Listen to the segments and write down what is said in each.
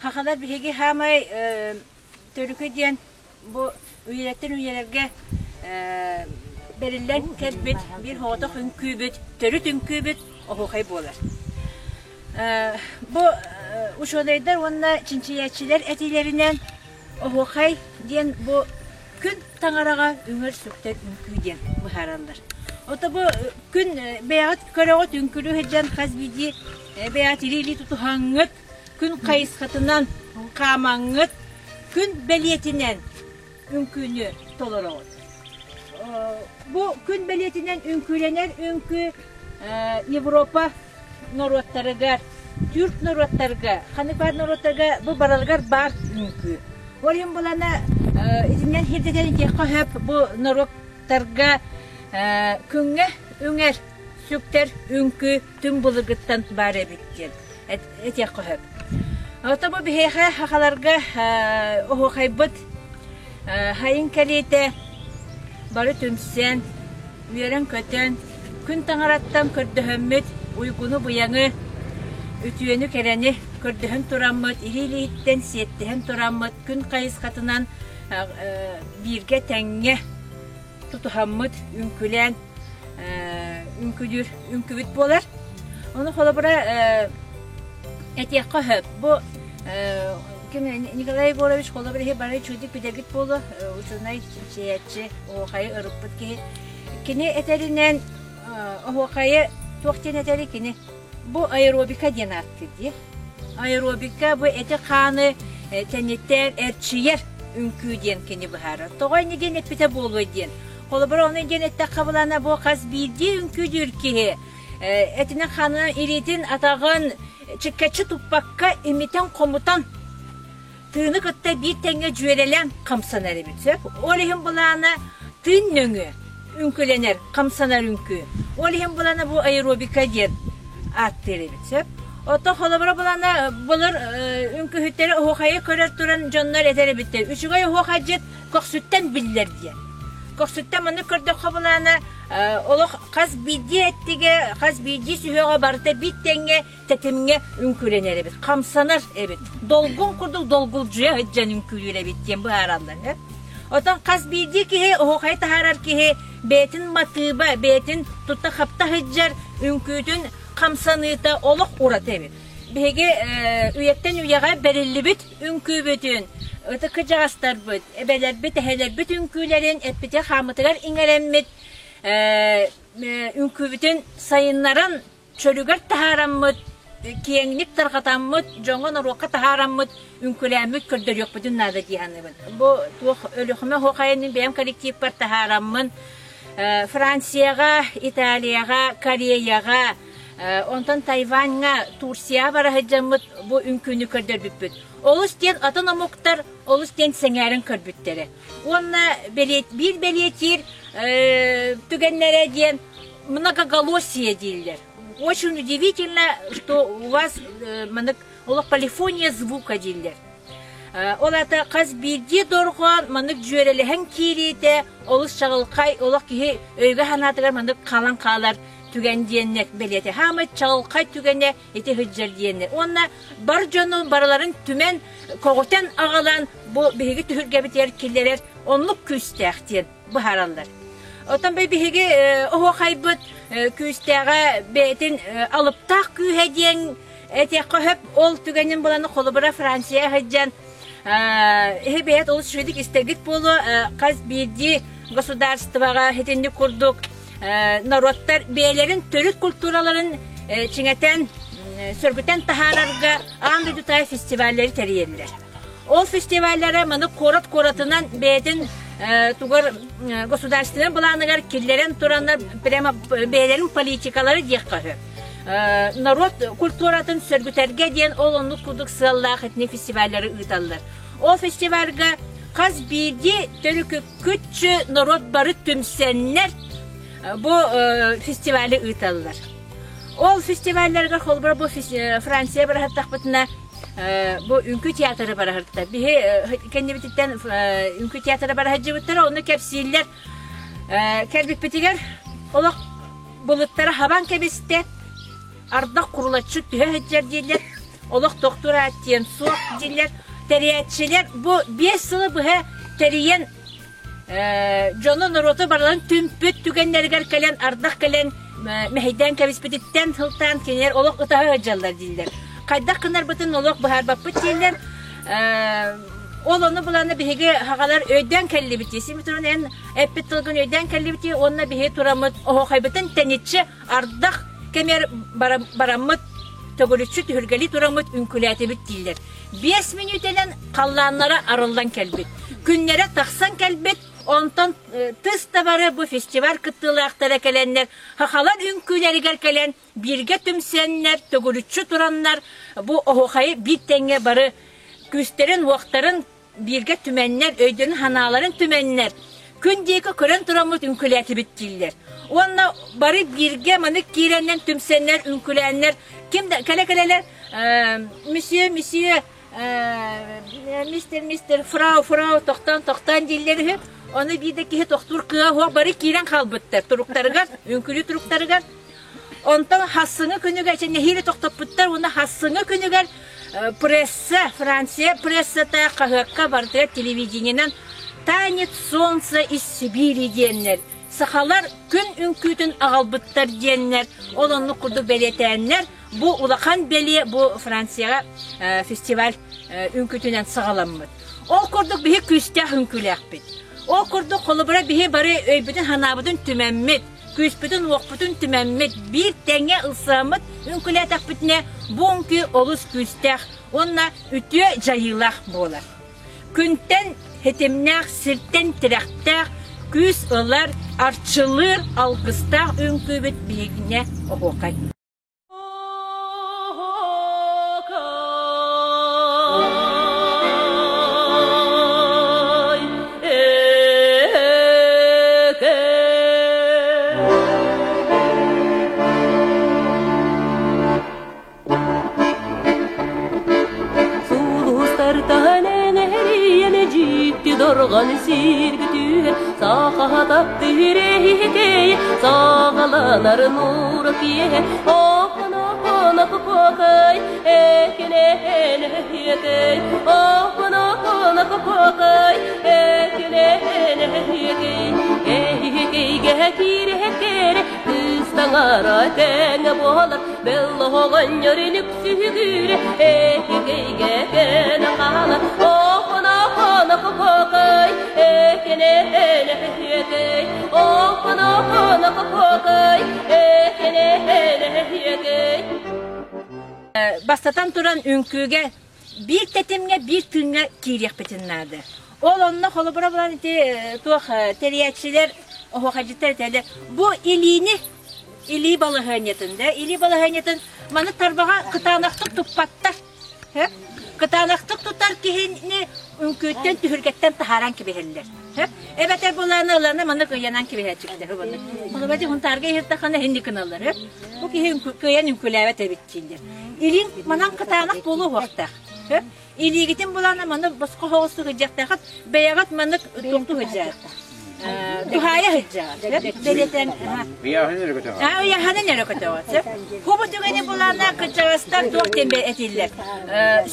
Хахалар биһиги хаамай төрүкү диэн бу үйэлэртэн үйэлэргэ бэриллэн кэлбит биир соҕотох үҥкүүбүт, төрүт үҥкүүбүт оһуохай буолар. Бу учуонайдар уонна чинчийээччилэр этиилэринэн оһуохай диэн бу күн таҥараҕа үҥэр-сүктэр үҥкүү диэн быһаараллар. Ото бу күн бэйэҕит көрөҕүт үҥкүүлүү сылдьан хас биирдии бэйэҕит илии-илии тутуһаҥҥыт күн хайысхатынан хаамаҥҥыт күн бэлиэтинэн үҥкүүнү толороҕут. Бу күн бэлиэтинэн үҥкүүлэнэр үҥкүү Европа норуоттарыгар, түүрк норуоттарга, ханнык баар норуоттарга бу баралыгар баар үҥкүү. Ол иһин булана итиннэн сирдэтэн итиэххэ сөп бу норуоттарга күҥҥэ үҥэр сүктэр үҥкүү түҥ былыргыттан баар эбит диэн этиэххэ сөп. Ото бу биһиэхэ сахаларга оһуохайбыт хайын кэлиитэ бары түмсэн, үөрэн-көтөн, күн таҥараттан көрдөһөммүт уйгуну-быйаҥы, үтүөнү-кэрэни көрдөһөн тураммыт, илии-илииттэн сиэттиһэн тураммыт, күн хайысхатынан бииргэ тэҥҥэ тутуһаммыт, үҥкүлээн үҥкүлүүр үҥкүбүт буолар. Ону холобура этиэххэ сөп. Бу ким Николай Егорович холобура иһи бары үчүгэйдик билэргит буолуо, учуонай, чинчийээччи, оһуохайы ырыппыт киһи. Кини этэринэн оһуохайы туох диэн этэри кини Бу аэробика диэн ааттыыр дии. Аэробика бу эти-хааны тэнитэр, эрчийэр үҥкүү диэн кини быһаарар. Тоҕо инньэ диэн эппитэ буолуой диэн. Холобура, ону диэн эттэххэ булана бу хас биирдии үҥкүүлүүр киһи этинэн-хаанынан илиитин, атаҕын чиккэччи туппакка имитэн-хомутан тыыны кытта биир тэҥҥэ дьүөрэлээн хамсанар эбит сөп. Ол иһин былаана тыын нөҥүө үҥкүлэнэр, хамсанар үҥкүү. Ол иһин былаана бу аэробика диэн ааттыыр эбит сөп. Оттон холобура былаана былыр үҥкүүһүттэри оһуохайы көрөр туран дьоннор этэр эбиттэр. Үчүгэй оһуохайдьыт көхсүттэн биллэр диэн. Көхсүттэн маннык көрдөххө былаана олох хас биирдии эттигэ, хас биирдии сүһүөҕэ барыта биир тэҥҥэ тэтимҥэ үҥкүүлэнэр эбит, хамсанар эбит, долгун курдук долгулдьуйа сылдьан үҥкүүлүүр эбит диэн быһаараллар. Оттон хас биирдии киһи оһуохайы таһаарар киһи бэйэтин матыыба, бэйэтин тутта-хапта сылдьар үҥкүүтүн хамсаныыта олох ураты эбит. Биһиги үйэттэн үйэҕэ бэриллибит үҥкүүбүтүн, ытык кырдьаҕастарбыт, эбэлэрбит, эһэлэрбит үҥкүүлэрин эппитигэр-хааммытыгар иҥэрэммит үҥкүүбүтүн сайыннаран чөлүгэр таһаараммыт, киэҥник тарҕатаммыт, дьоҥҥо-норуокка таһаараммыт, үҥкүлээммит көрдөрүөхпүтүн наада дии саныыбын. Бу туох Өлүөхүмэ оһуохайын бэйэм коллективпар таһаараммын Францияҕа, Италияҕа, Кореяҕа, онтон Тайваньҥа, Турцияҕа бара сылдьаммыт бу үҥкүүнү көрдөрбүппүт. Олус диэн атын омуктар олус диэн сэҥээрэн көрбүттэрэ. Уонна биир бэлиэтиир түгэннэрэ диэн многоголосие дииллэр. Очень удивительно, что у вас маннык олох полифония звука дииллэр. Ол аата хас биирдии дорҕоон маннык дьүөрэлэһэн киириитэ олус чаҕылхай, олох киһи өйгө-санаатыгар маннык халан хаалар түгэн диэннэр бэлиэтэ. Хаамай чаҕылхай түгэнэ ити сылдьар диэннэр. Уонна бар дьону барыларын түмэн, көҕүтэн аҕалан бу биһиги түһүлгэбитигэр киллэрэр оннук күүстээх диэн быһаараллар. Оттон биһиги оһуохайбыт күүстээҕэ бэйэтин алыптаах күүһэ диэн этиэххэ сөп. Ол түгэнин булан холобура Франция сылдьан эһи бэйэт олус үчүгэйдик истэргит буолуо хас биирдии государствоҕа итинник курдук норуоттар бэйэлэрин төрүт культураларын чиҥэтэн сөргүтэн таһаарарга аан дойдутааҕы фестиваллары тэрийэллэр. Ол фестиваллара маны куорат куоратынан бэйэтин тугар государственнай былааныгар киллэрэн тураннар прямо бэйэлэрин политикалары диэххэ сөп. Народ культуратын сөргүтэргэ диэн ол оннук курдук сыаллаах итини фестиваллары ыыталлар. Ол фестивальга хас биирдии төрүкүккүччү норуот бары түмсэннэр бу фестивали ыыталлар. Ол фестивалларга холобура бу Франция быраһаттахпытына бу үҥкүү театры бараһырта. Биһи кэннибититтэн үҥкүү театра бараһыдьыбыттара, ону кэпсииллэр. Кэлбиппитигэр олох былыттара хабан кэбистэ, ардах курулаччы түһэ сылдьар дииллэр. олох тохтуур аат диэн суох дииллэр. Тэрийээччилэр бу 5 сылы быһа тэрийэн дьону норуоту барыларын түмпүт түгэннэригэр кэлэн ардах кэлэн мэһэйдээн кэбиспититтэн сылтаан кинилэр олох ытаһа сылдьаллар дииллэр. Хайдах гынарбытын олох быһаарбаппыт дииллэр. Ол ону буланы биһиги хагалар өйдөөн кэллибит дии. Син туран эн эппит тылгын өйдөөн кэллибит дии уонна биһиги тураммыт оһуохайбытын тэниччи ардах кэмэр бараммыт төгүрүччү түһүлгэлии тураммыт үҥкүлээтибит дииллэр. 5 мүнүүтэнэн халлааннара арыллан кэлбит. Күннэрэ тахсан кэлбит, онтон тыс да бары бу фестиваль кыттыылаахтара кэлэннэр, хахалар үҥкүүлэригэр кэлэн бииргэ түмсэннэр, төгүрүччү тураннар бу оһуохайы биир тэҥҥэ бары күүстэрин-уохтарын бииргэ түмэннэр, өйдөрүн-санааларын түмэннэр, күн диэки көрөн тураммыт үҥкүүлээтибит дииллэр. Уонна бары бииргэ маннык киирэннэн түмсэннэр, үҥкүүлээннэр, ким да кэлэ-кэлэлэр «Месье, месье, мистер, мистер, фрау, фрау, тохтоон, тохтоон» дииллэр үһү. Ону биир да киһи тохтуур кыаҕа суох бары киирэн хаалбыттар туруктарыгар, үҥкүүлүү туруктарыгар. Онтон хассыҥы күнүгэр нэһиилэ тохтоппуттар уонна хассыҥы күнүгэр пресса, Франция прессата хаһыакка барытыгар телевидениенэн «Танец солнца из Сибири» диэннэр сахалар күн үҥкүүтүн аҕалбыттар диэннэр ол оннук курдук бэлиэтээннэр бу улахан бэлиэ бу Францияҕа фестиваль үҥкүүтүнэн саҕаламмыт. Ол курдук биһи күүстээх үҥкүүлээхпит. Ол курдук холобура биһи бары өйбүтүн-санаабытын түмэммит, күүспүтүн-уохпутун түмэммит, биир тэҥҥэ ылсыаммыт үҥкүүлээтэхпитинэ бу үҥкүү олус күүстээх уонна үтүө дьайыылаах буолар. Күнтэн ситимнээх, сиртэн тирэхтээх, күүс ылар, арчылыыр алгыстаах үҥкүүбүт биһигинэ оһуохай. Сулустартан эҥэрийэн дьикти дорҕон сиргэ түһэн сахаһа таптыыр эһиһикэй саҕаланар нуура киэһэ Охоно-хонок-куокай экинэһэнэһиэкэй Охоно-хонок-куокай экинэһэнэһиэкэй Эһиһикэйгэ киирэһэккэрэ Кыыс таҥара тэҥэ буолар Беллоһоҕонньор үксүһүгүрэ Эһигэйгэ кэнэ хаалар Охоно-хонок-куокай Экинэһэнэһиэкэй Охоно-хонок-куокай Экинэһэнэһиэкэй Бастатан туран үҥкүүгэ биир тэтимҥэ, биир тыыҥҥа киириэхпитин наада. Ол онно холобура булан ити туох тэрийээччилэр, оһуохайдьыттар этэллэр, бу илиини илии балаһыанньатын да, илии балаһыанньатын маны тарбаҕа кытаанахтык туппаттар. Кытаанахтык тутар киһини үҥкүүттэн түһүлгэттэн таһааран кэбиһэллэр. Эбэтэр булааны ылана маны кыйанан кэбиһээччиктэр. Холобура хунтаарга иһиртэххинэ инник гыналлар. Бу киһи кыайан үҥкүүлээбэт эбит дииллэр. Илииҥ манан кытаанах буолуо уохтаах. Илиигитин булаана маны босхо соҕустук сылдьыахтааххыт, бэйэҕит маннык туохтуу сылдьаҕыт. Туһаайа сылдьаҕыт. Бэлиэтээн ыйааһынын эрэ көтөҕөт. Хубу түгэни булаана кырдьаҕастар туох диэн этиллэр.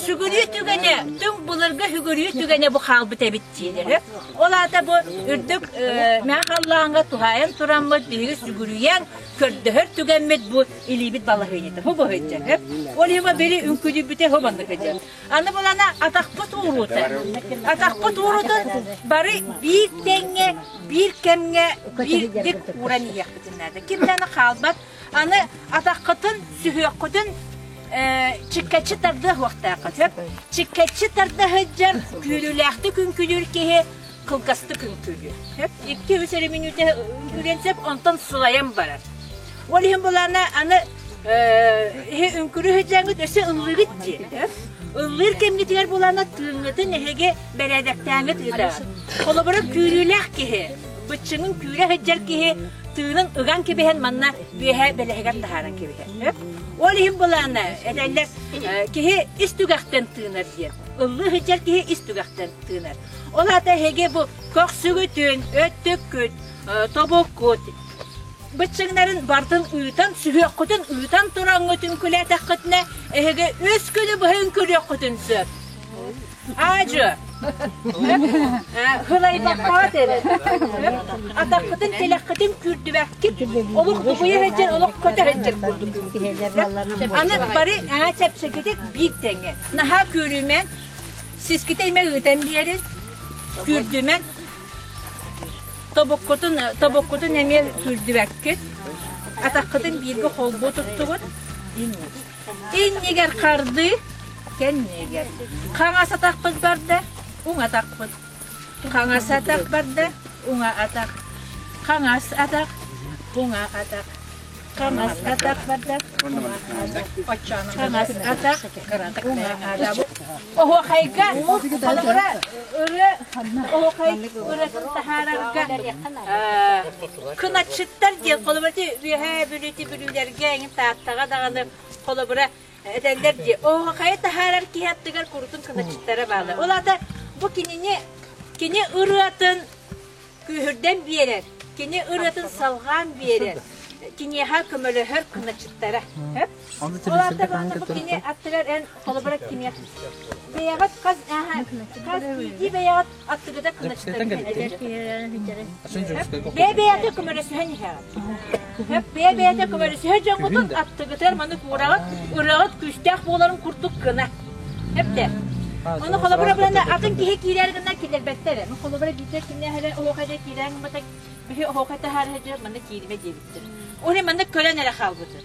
Сүгүрүү түгэнэ, түҥ былыргы сүгүрүү түгэнэ бу хаалбыт эбит дииллэр. Ол аата бу үрдүк мэҥэ халлааҥҥа туһаайан тураммыт биһиги сүгүрүйэн көрдөһөр түгэммит бу илиибит балаһыанньата ху быһыйдьа ол иһин били үҥкүлүйбүтэ ху маннык дьэ аны булана атахпыт ууруута атахпыт уурутун бары биир тэҥҥэ биир кэмҥэ биирдик ууран иһиэхпитин наада ким даҕаны хаалбат аны атаххытын сүһүөххүтүн чиккэччи тардыа суохтааххыт сөп чиккэччи тарда сылдьар күүрүүлээхтик үҥкүлүүр киһи кылгастык үҥкүүлүүр. Икки-үс эрэ мүнүүтэ үҥкүүлүөн сөп, онтон сылайан барар. Ол иһин булаана аны үҥкүрүү сылдьаҥҥыт өссө ыллыыгыт дии. Ыллыыр кэмҥитигэр булаана тыыҥҥытын эһиги бэрээдэктээҥҥит ыытаҕыт. Холобура күүрүүлээх киһи, быччыҥын күүрэ сылдьар киһи тыынын ыган кэбиһэн манна үөһэ бэлэһигэр таһааран кэбиһэр. Ол иһин булаана этэллэр киһи ис түгэхтэн тыынар диэн. Ыллыы сылдьар киһи ис түгэхтэн тыынар. Ол аата эһиги бу көхсүгүтүн, өттүккүт, тобуккут. быччыҥнарын барытын ыытан, сүһүөххүтүн ыытан тураҥҥыт үҥкүүлээтэххитинэ, эһиги үс күнү быһа үҥкүүлүөххүтүн сөп. Аадьы. Хылайбаккаҕыт эрэ. Атаххытын, тилэххитин күүрдүбэккит. Олох дугуйа сылдьар, олох көтө сылдьар курдук. Аны бары аа чэпчэкитик биир тэҥҥэ. Наһаа күүрүмэн, сискитэ имэ ыытан биэрин, күүрдүмэн, Тобуккутун, тобуккутун эмиэ күүрдүбэккит. Атаххытын бииргэ холбуу туттугут. Иннигэр хардыы, кэннигэр. Хаҥас атахпыт барда, уҥа атахпыт. Хаҥас атах барда, уҥа атах. Хаҥас атах, уҥа атах. Хаҥас атах барда, уҥа атах. Хаҥас атах, уҥа атах. Оһуохайга холобура ырыа оһуохай ырыатын таһаарарга кыначчыттар диэн холобура үөһээ Бүлүүтү Бүлүүлэргэ эҥин Тааттаҕа даҕаны холобура этэллэр дии оһуохайы таһаарар киһи аттыгар курутун кыначчыттара бааллар. Ол аата бу кинини кини ырыатын күүһүрдэн биэрэр, кини ырыатын салҕаан биэрэр, киниэхэ көмөлөһөр кыначчыттара. Ол аата бу кини аттыгар эн холобура кимиэх бэйэҕит хас хас биирдии бэйэҕит аттыгыта кыначчыттар бэйэ бэйэтэ көмөлөсүһэн иһэҕит. Бэйэ бэйэтэ көмөлөсүһэ дьоҥҥутун аттыгытыгар маны куураҕыт, ырыаҕыт күүстээх буоларын курдук гына. Эптэ. Ону холобура булана атын киһи киирэр гына киллэрбэттэр. Ну холобура биирдэ кимнээх эрэ оһуохайда киирэн гыммата биһи оһуохай таһаарыһа дьэ манна кииримэ диэбиттэр. Ол маннык көрөн эрэ хаалбытым.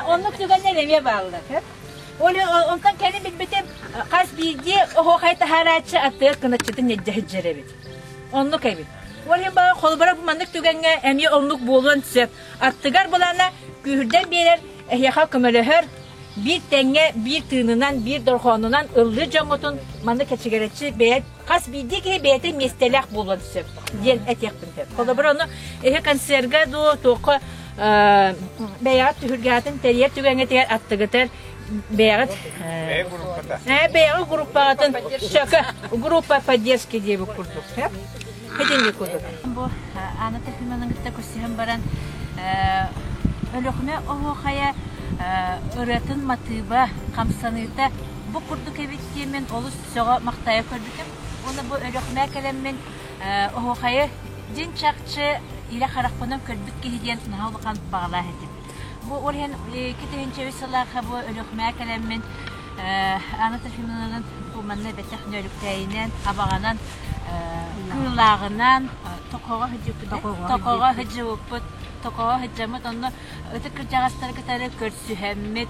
Оннук түгэннэр эмиэ бааллар. Ол онтон кэлин билбитим хас биирдии оһуохай таһаарааччы аттыгар кыначчытын ньэдьэһидьэр эбит. Оннук эбит. Ол иһин баҕар холобура бу маннык түгэҥҥэ эмиэ оннук буолуон сөп. Аттыгар былаана күүһүрдэн биэрэр, эһиэхэ көмөлөһөр, биир тэҥҥэ, биир тыынынан, биир дорҕоонунан ыллыыр дьоҥҥутун маннык кэчигэрэччи бэйэ хас биирдии киһи бэйэтэ миэстэлээх буолуон сөп диэн этиэхпин сөп. Холобура ону эһи концерга дуу, туохха бэйэҕит түһүлгэҕитин тэрийэр түгэҥҥитигэр аттыгытар бэйэҕит бэйэҕит группаҕытын сөкө группа поддержки диэбит курдук итинник курдук бу Анна Трофимовна кытта көрсүһэн баран Өлүөхүмэ оһуохайа ырыатын матыыба хамсаныыта бу курдук эбит диэммин олус сөҕө махтайа көрбүтүм уонна бу Өлүөхүмэ кэлэммин оһуохайы дьиҥ чахчы илэ харахпынан көрбүт киһи диэн наһаа улахан баҕалаах этим. Бу ол иһин 2003 сыллаахха бу Өлүөхүмэ кэлэммин Анна Трофимовнаны бу манна бэтэх нөөрүктээйинэн, абаҕанан, кыыллааҕынан токоҕо токоҕо сылдьыбыппыт, токоҕо сылдьаммыт онно ытык кырдьаҕастары кытары көрсүһэммит,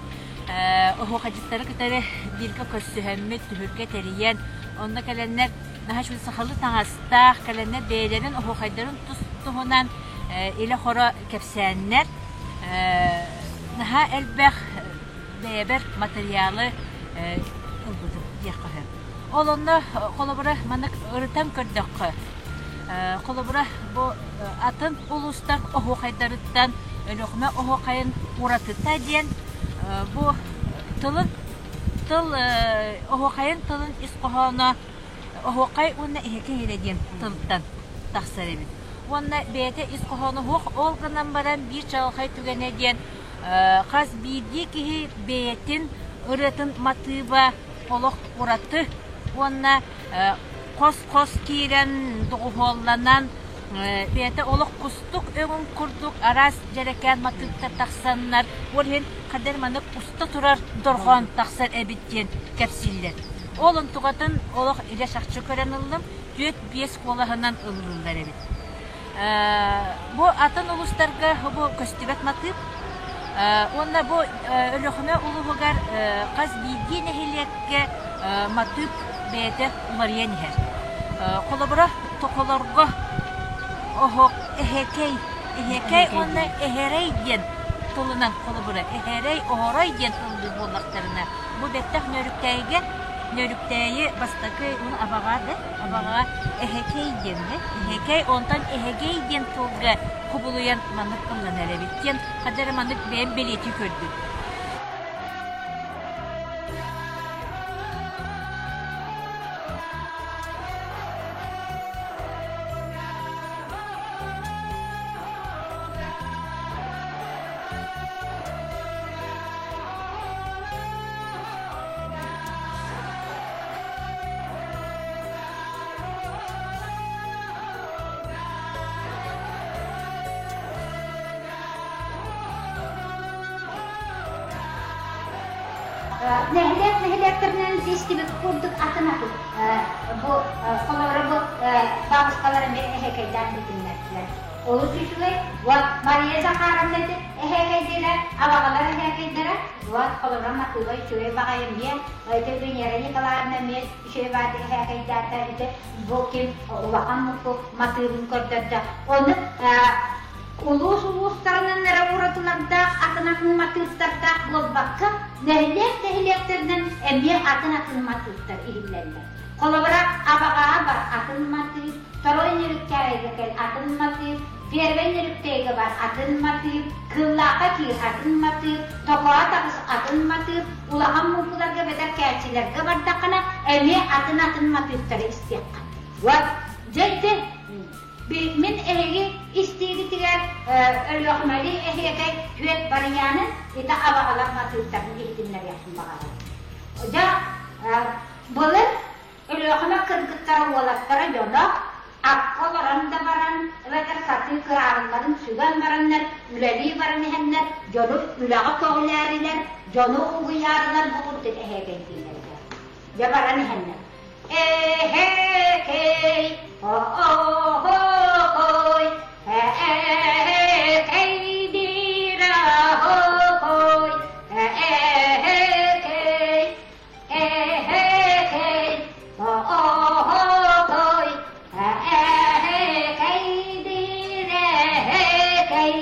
оһуохайдьыттары кытары бииргэ көрсүһэммит, түһүлгэ тэрийэн, онно кэлэннэр наһаа үчүгэй сахалыы таҥастаах кэлэннэр бэйэлэрин оһуохайдарын тус туһунан илэ-хоро кэпсээннэр наһаа элбэх бэйэбэр материалы ылбытым диэххэ сөп. Ол онно холобура маннык ырытан көрдөххө холобура бу атын улуустар оһуохайдарыттан Өлүөхүмэ оһуохайын уратыта диэн бу тылын тыл оһуохайын тылын ис хоһооно оһуохай уонна эһэкэй эрэ диэн тылтан тахсар эбит. Уонна бэйэтэ ис хоһооно суох, ол гынан баран биир чаҕылхай түгэнэ диэн хас биирдии киһи бэйэтин ырыатын матыыба олох ураты уонна хос-хос киирэн доҕуһуолланан бэйэтэ олох кустук өҥүн курдук араас дьэрэкээн матыыптар тахсаннар ол иһин хадэр маннык уста турар дорҕоон тахсар эбит диэн кэпсииллэр. Ол онтугатын олох илэ чахчы көрөн ыллым, түөрт-биэс куолаһынан ыллыыллар эбит. Бу атын улуустарга бу көстүбэт матыып. Уонна бу Өлүөхүмэ улууһугар хас биирдии нэһилиэккэ матыып бэйэтэ уларыйан иһэр. Холобура, токолорго оһох эһэкэй, эһэкэй уонна эһэрэй диэн тылынан холобура эһэрэй, оһорой диэн ыллыыр буоллахтарына, бу бэттэх Нөөрүктээйигэ Нөөрүктээйи бастакы абаҕа да абаҕа эһэкэй диэн да эһэкэй онтон эһэгэй диэн тылга кубулуйан маннык ылланар эбит диэн хадда эрэ маннык бэйэм бэлиэтии көрдүм. Нэһилиэк нэһилиэктэринэн истибит курдук атын атын бу холобура бу бабушкалар эмиэ эһэкэйдээн билиннэрдилэр. Олус үчүгэй. Вот Мария Захаровна ити эһэкэйдиирэ, абаҕалар эһэкэйдэрэ. Вот холобура матыыба үчүгэй баҕайы эмиэ. Ити Венера Николаевна эмиэ үчүгэй баҕайы эһэкэйдээтэ. Ити бу ким улахан муку матыыбын көрдөрдө. Ону улуус улуустарынан эрэ уратылардаах атын-атын матыыптардаах буолбакка, нэһилиэк нэһилиэктэринэн эмиэ атын-атын матыыптар иһиллэллэр. Холобура, Абаҕаҕа бар атын матыып, Второй Нерюктээйигэ кэл атын матыып, Первый Нерюктээйигэ бар атын матыып, Кыыллаахха киир атын матыып, Токоо таҕыс атын матыып, улахан муҥкуларга бэтэр кээччилэргэ бардаххына эмиэ атын-атын матыыптары истиэххэ. Вот, дьэ ити Мин эһиги истиигитигэр Өлүөхүмэлии эһиэкэй түөрт барыйаанын ити абаҕалар матыыптарын иһитиннэриэхпин баҕарабын. Дьэ, былыр Өлүөхүмэ кыргыттара уолаттара дьоно акка олорон да баран эбэтэр сатыы кыраабылларын сүгэн бараннар үлэлии баран иһэннэр дьону үлэҕэ көҕүлээрилэр, дьону угуйаарылар бу курдук эһиэкэйдииллэригэр. Дьэ баран иһэннэр Эһэкэй, о-о-хой, эһэкэй диир-а-хой, эһэкэй, эһэкэй, о-о-хой, эһэкэй диир эһэкэй,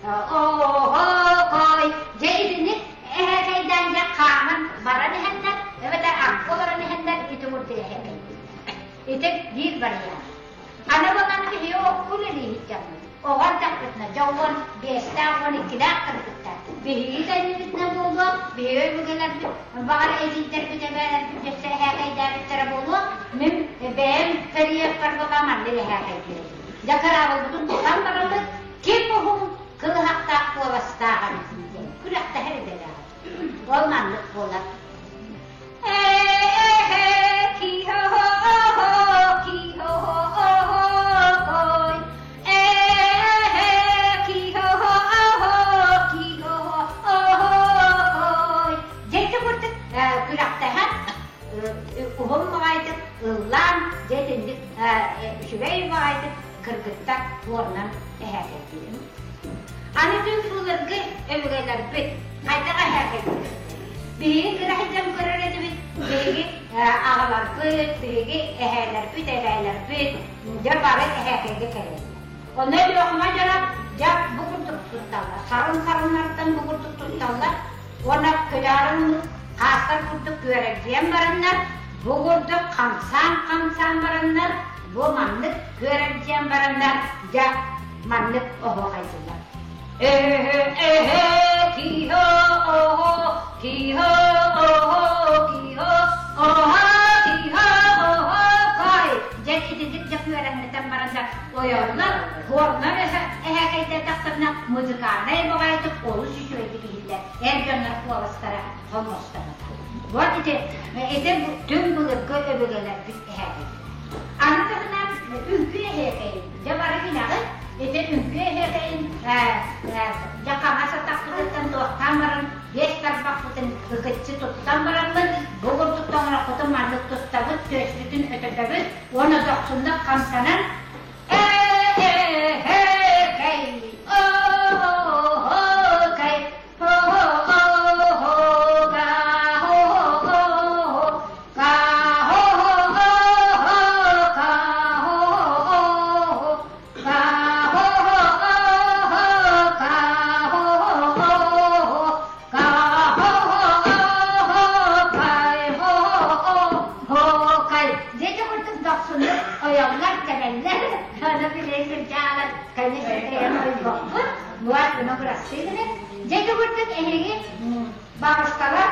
о-о-хой. Дьэ итинник эһэкэйдээн дьэ хааман баран иһэннэр, эбэтэр акка олорон иһэннэр ити курдук эһэкэйдииллэр. Ити биир барыйаан. Аны булан киһи окку үлэлииһит дьоммут. Оҕо эрдэхпитинэ, дьэ 15-тээх, 12-лээх кыргыттар. Биһиги кэннибитинэ буолуо, биһиги өбүгэлэрбит, баҕар эдьиийдэрбит, эбээлэрбит өссө эһээкэйдээбиттэрэ буолуо. Мин бэйэм кэриэппэр буолан маннык эһээкэйдиир. Дьэ кыраабылбытын тутан барабыт, ким уһун кылыһахтаах куоластаах эбит диэн күрэхтэһэр идэлээх. Ол маннык буолар. Дьэ курдук күрэхтэһэн уһун баҕайытык ыллаан, дьэ итинник үчүгэй баҕайытык кыргыттар туорунан эһээкэйдиирим. Аны түҥ былыргы өбүгэлэрбит хайдах эһээкэйдиирбит? Биһиги кыра сылдьан көрөр этибит, биһиги аҕаларбыт, биһиги эһээлэрбит, эбээлэрбит дьэ бары эһээкэйгэ кэлэллэр. Онно Өлүөхүмэ дьоно дьэ бу курдук тутталлар, сарын-сарыннарыттан бу курдук тутталлар уонна көтөөрү хаастар курдук күөрэдьийэн бараннар, бу курдук хамсаан-хамсаан бараннар, бу маннык күөрэдьийэн бараннар, дьэ маннык оһуохайдылар. Эһэ, эһэ, киһо, оһо, киһо, оһо, киһо, оһо, киһо, оһо, кой. Дьэ итинник дьэ күөрэҥнэтэн баран да ойорлор, хуорнар эһээкэйдээтэхтэринэ музыкальнай баҕайытык олус үчүгэйдик иһиллэр. Эр дьоннор куоластара холмостоно. Вот ити, ити түҥ былыргы өбүгэлэрбит эһээкэй. Аны таһынан үҥкүү эһээкэйин, дьэ бары билэҕит, ити үҥкүү эһээкэйин дьэ хаҥас атахпытыттан туохтаан баран, биэс тарбахпытын ыкыччы туттан бараммыт, бу курдук тоҥорохпутун маннык туттабыт, түөспүтүн өтөтөбүт уонна дохсуннук хамсанан Э-э-э-кэй, о-о-о-кэй, Дьэ, курдук эһиги бабушкалар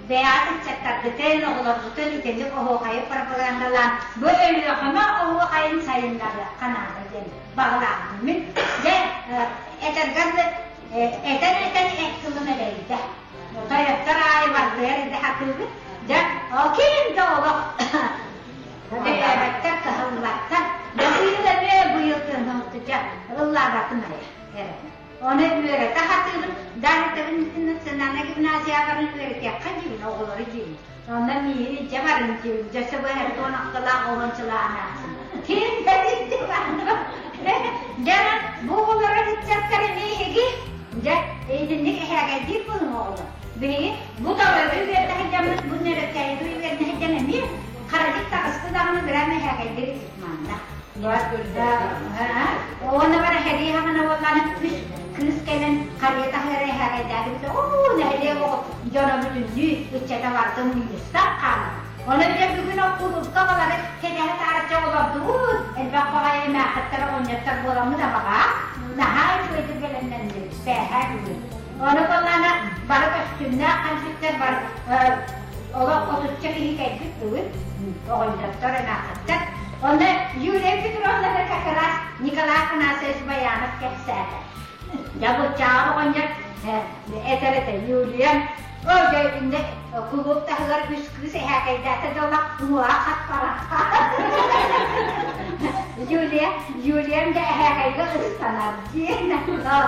бэйэҕит ыччаттаргытын, оҕолоргутун итинник оһуохайы пропагандалаан бу Өлүөхүмэ оһуохайын сайыннарыахха наада диэн баҕалаахпын мин. Дьэ, этэргэр этэн-этэн эт тылым элэйдэ. Тойоттор аайы баргыйар эрдэ хатыыбыт. Дьэ, ким да олох өйөөбөттөр, кыһаллыбаттар. Быйыл эмиэ быйыл тыыннаммыт дьэ, ыллаабатын айа. Ону үөрэтэ сатыыбын, даже этэбин национальнай гимназияларын үөрэтиэххэ диибин, оҕолору диибин. Онно миигин илдьэ барыҥ диибин, дьэ бу уон алталаах уончалаах эмээхсин. Ким да илдьэ барда. Дьэ, бу оҕолоро ыччаттар эмиэ эһиги, дьэ, итинник эһээгэйдиир буолуҥ оҕолор. Биһиги бу толору үөрэнэ сылдьаммыт, бу нөрөккөйүгү үөрэнэ сылдьан эмиэ харадьык таҕыста даҕаны быраан эһээгэйдиир манна. Уонна бара сэрии хаҕана буоллаҕына үс кыыс кэлэн харыйа таһыгар эһээгэйдээбит оо нэһилиэк оҕо дьоно бүтүннүү ыччата барыта мунньустан хаалар. Онон дьэ бүгүн кулуупка балары кэтэһэ таарычча олордубут элбэх баҕайы эмээххиттэр оҕонньоттор буоламмыт абаҕа наһаа үчүгэйдик бэлэмнэннибит бээһээ бүгүн. Ону буоллаҕына бары көстүүмнээх хамсыктар бар олох отучча киһи кэлбит бүгүн оҕонньоттор эмээххиттэр Онно Юлия Петровна как раз Николай Афанасьевич Баянов кэпсээтэ. Дьэ буччааҕы оҕонньор этэр этэ Юлия оо дьэ иннэ кулууп таһыгар үс кыыс эһээкэйдээтэ да олох муоһа хаппарахха. Юлия Юлиям да эһээкэйгэ ыстанар диэн ол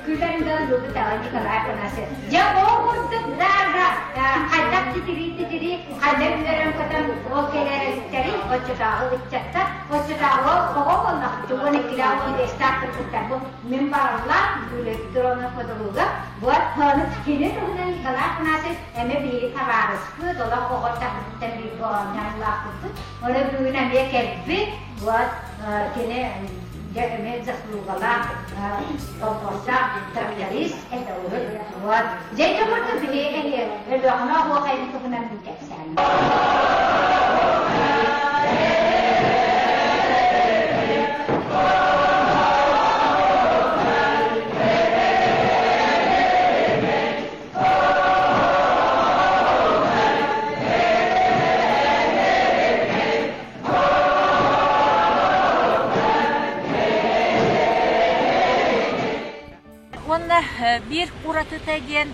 күлэн да ыллыбыт Николай Афанасьевич. Дьэ ол курдук да хайдах титирии-титирии хайдах үөрэн-көтөн ол кэлээриттэрин оччотооҕу ыччаттар оччотооҕу оҕо буоллахпыт уон иккилээх уон биэстээх кыргыттар бу мин бараллаах Юлия Петровна Ходолуга вот ону кини туһунан Николай Афанасьевич эмэ биһиги табаарыспыт олох оҕо эрдэхпититтэн бииргэ оонньоон улааппыппыт ону бүгүн эмиэ кэлбит вот кини дьэ эмиэ заслугалаах колхозтаах тракторист это вот дьэ ити курдук биһиги Өлүөхүмэ оһуохайын туһунан мин кэпсээним. Уонна биир уратыта диэн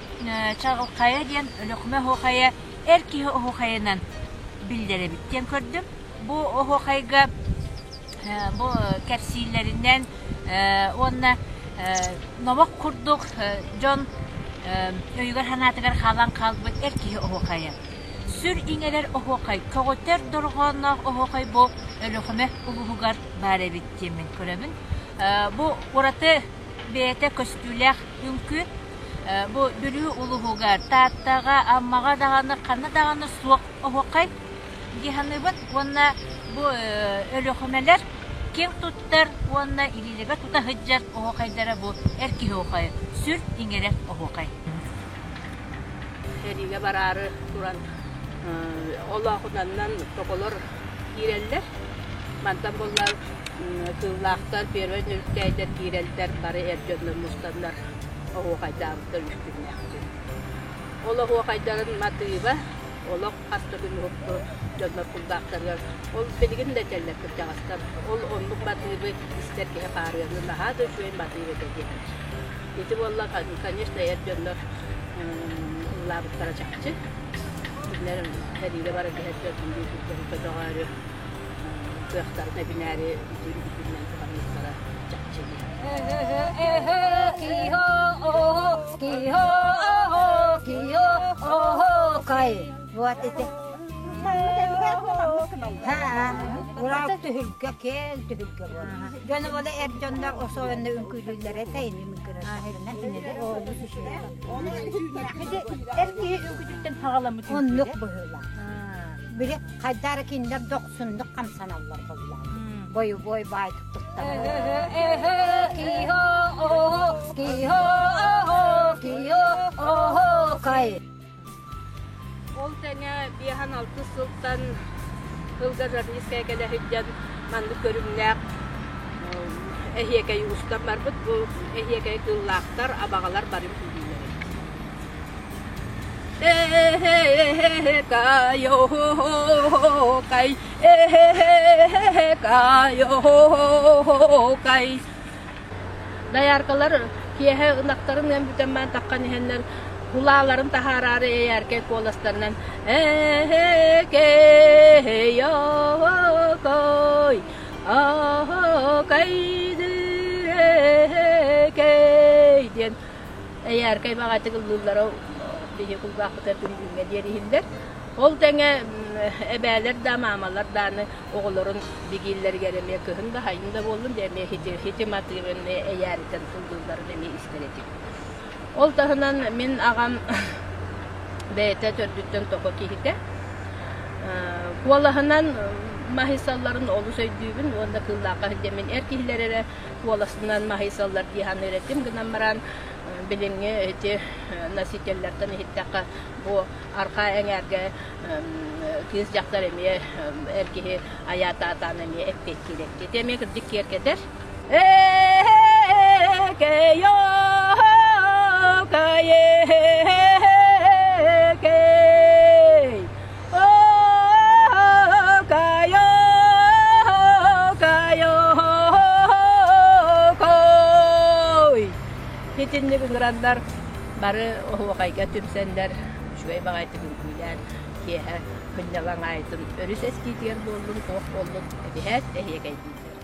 чаҕылхайа диэн Өлүөхүмэ оһуохайа эр киһи оһуохайынан биллэр эбит диэн көрдүм. Бу оһуохайга бу кэпсииллэринэн уонна номох курдук дьон өйүгэр-санаатыгар хаалан хаалбыт эр киһи оһуохайа. Сүр иҥэрэр оһуохай, көҕүтэр дорҕоонноох оһуохай бу Өлүөхүмэ улууһугар баар эбит диэммин көрөбүн. Бу ураты бэйэтэ көстүүлээх үҥкүү. Бу Бүлүү улууһугар, Тааттаҕа, Аммаҕа даҕаны ханна даҕаны суох оһуохай дии саныыбын. Уонна бу Өлүөхүмэлэр киэҥ туттар уонна илиилэргэ тута сылдьар оһуохайдара бу эр киһи оһуохайа, сүр иҥэрэр оһуохай. Сэриигэ бараары туран олоохунаннан тоҕолор киирэллэр. Мантан буоллар кыыллаахтар, первай нөрүктээйдэр киирэллэр, бары эр дьоннор мустаннар оһуохайдаабыттар үс күннээхтэр. Ол оһуохайдарын матыыба олох хас да күн уһукту дьоннор кулгаахтарыгар ол билигин да этэллэр кырдьаҕастар ол оннук матыыбы истэр киһи хаарыаны наһаа да үчүгэй матыып этэ диэн. Ити буолла, конечно, эр дьоннор ыллаабыттара чахчы. Кинилэр сэриигэ баран иһэр дьон дьон көтөҕөөрү кыахтарын эбинээри бүтүн туһаммыттара чахчы. Вот это Түһүлгэ кэл түһүлгэ буолар. Дьону бола эр дьоннор особенно үҥкүүлүүллэрэ Эр киһи үҥкүүтүттэн хаҕаламмыт Оннук быһыылаах. Били хайдары кинилэр дохсуннук хамсаналлар буоллаҕа. Бойобуой баайдык тутталлар. Ол тэҥэ биэһэн алтыс сылтан Ылга Жорницкая кэлэ сылдьан маннык көрүҥнээх эһиэкэй устан барбыт. Бу эһиэкэй кыыллаахтар, абаҕалар бары үҥкүүлүүллэр эбит. Кай, кай, Дояркалар киэһэ ынахтарын ыан бүтэн баран таххан иһэннэр кулааларын таһаараары эйээркэй куоластарынан «Эһэкэй-окой, аһокайдыр эһэкэй» диэн эйээркэй баҕайытык ыллыыллара биһи кулгаахпытыгар күн бүгүҥҥэ диэри иһиллэр. Ол тэҥэ эбээлэр да, маамалар дааны оҕолорун бигииллэригэр эмиэ кыһын да, сайын да буоллун дьэ эмиэ ити ити матыыбын эйээриттэн ыллыылларын эмиэ истэр этим. Ол таһынан мин аҕам бэйэтэ төрдүттэн токо киһитэ. Куолаһынан маһыйсалларын олус өйдүүбүн уонна кыыллаахха сылдьаммын эр киһилэр эрэ куоласынан маһыйсаллар дии саныыр этим гынан баран билиҥҥи ити носителлэртэн иһиттэххэ бу арҕаа эҥээргэ кыыс дьахтар эмиэ эр киһи айаатаатаан эмиэ эппиэттиир эбит. Ити эмиэ кырдьык киэргэтэр. Итинник ыҥыраннар бары оһуохайга түмсэннэр үчүгэй баҕайытык үҥкүүлээн киэһэ сынньалаҥ аайытын өрүс эстиитигэр буоллун, туох буоллун эбиһээт эһиэкэйдииллэр.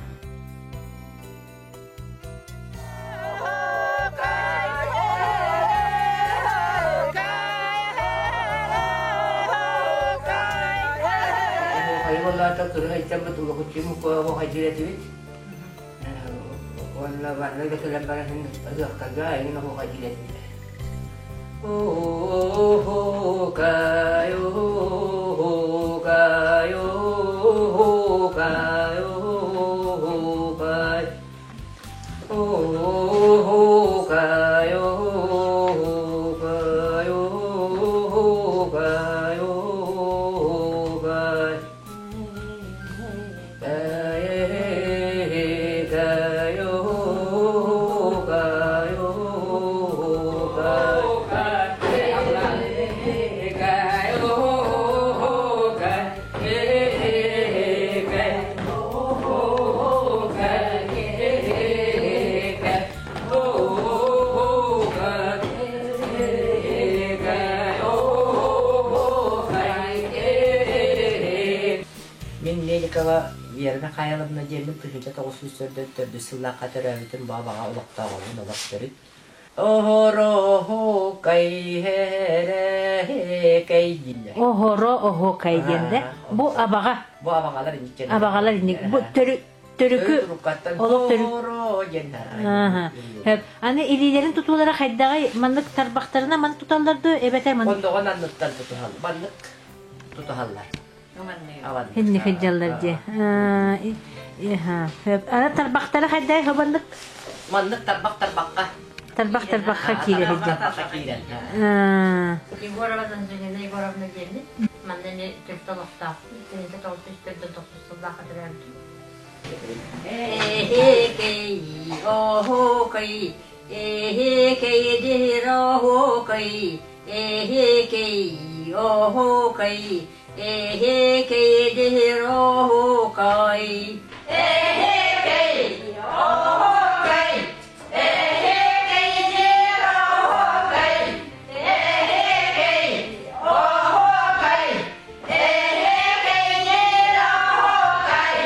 Хайбалаата кырыһайдаммыт улахуччу мукуа этибит. Уонна барна да кэлэн баран ыһыахтарга эҥин оһуохайдыыр этибит. Оһуокай, оһуокай, оһуокай, оһуокай. Оһуокай, оһуокай, оһуокай, оһуокай. Мин Меликова Вера Михайловна диэммин 1994 сыллаахха төрөөбүтүм баҕа олохтооҕобун олох төрүт. Оһоро-оһокай кэй дииллэр. Оһоро-оһокай диэн да? Бу абаҕа. Бу абаҕалар инниккен. Абаҕалар инник. Бу төрү төрүкү олох төрү. диэн. Аны илиилэрин тутуулара хайдаҕый? Маннык тарбахтарына маннык туталлар дуо эбэтэр маннык? Ондоҕон анныттан тутуһал. Маннык тутуһаллар. Инник сылдьаллар дии. Аны тарбахтара хайдай хабаннык? Маннык тарбах тарбахха. Тарбах тарбахха киирэ сылдьар. Егорова Анжелина Егоровна диэммит. Манна эмиэ төрт олохтоохпут. Кинитэ 999 сыллаахха төрөөбүтүм. Эһэкэй, оһокай, эһэкэй дир оһокай, эһэкэй, оһокай, Эһэкэй дир оһокай. Эһэкэй, оһокай, эһэкэй дир оһокай, эһэкэй, оһокай, эһэкэй дир оһокай.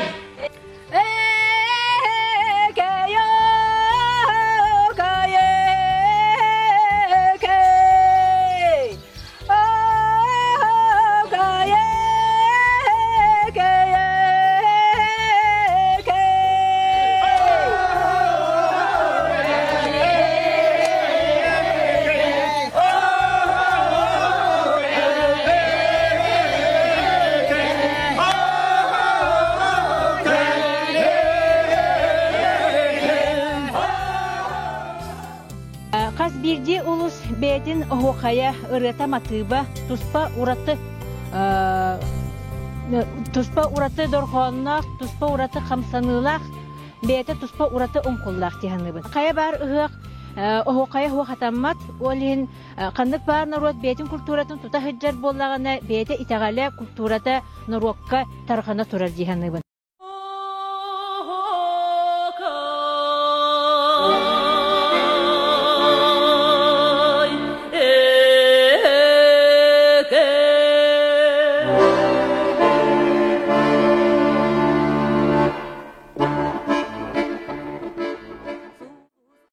Хас биирдии улус бэйэтин оһуохайа, ырыата матыыба туспа ураты туспа ураты дорҕоонноох, туспа ураты хамсаныылаах, бэйэтэ туспа ураты оҥкуллаах дии саныыбын. Хайа баар ыһыах оһуохайа оһуохатаммат, ол иһин ханнык баар норуот бэйэтин культуратын тута сылдьар буоллаҕына, бэйэтэ итэҕэлэ, культурата норуокка тарҕана турар дии саныыбын.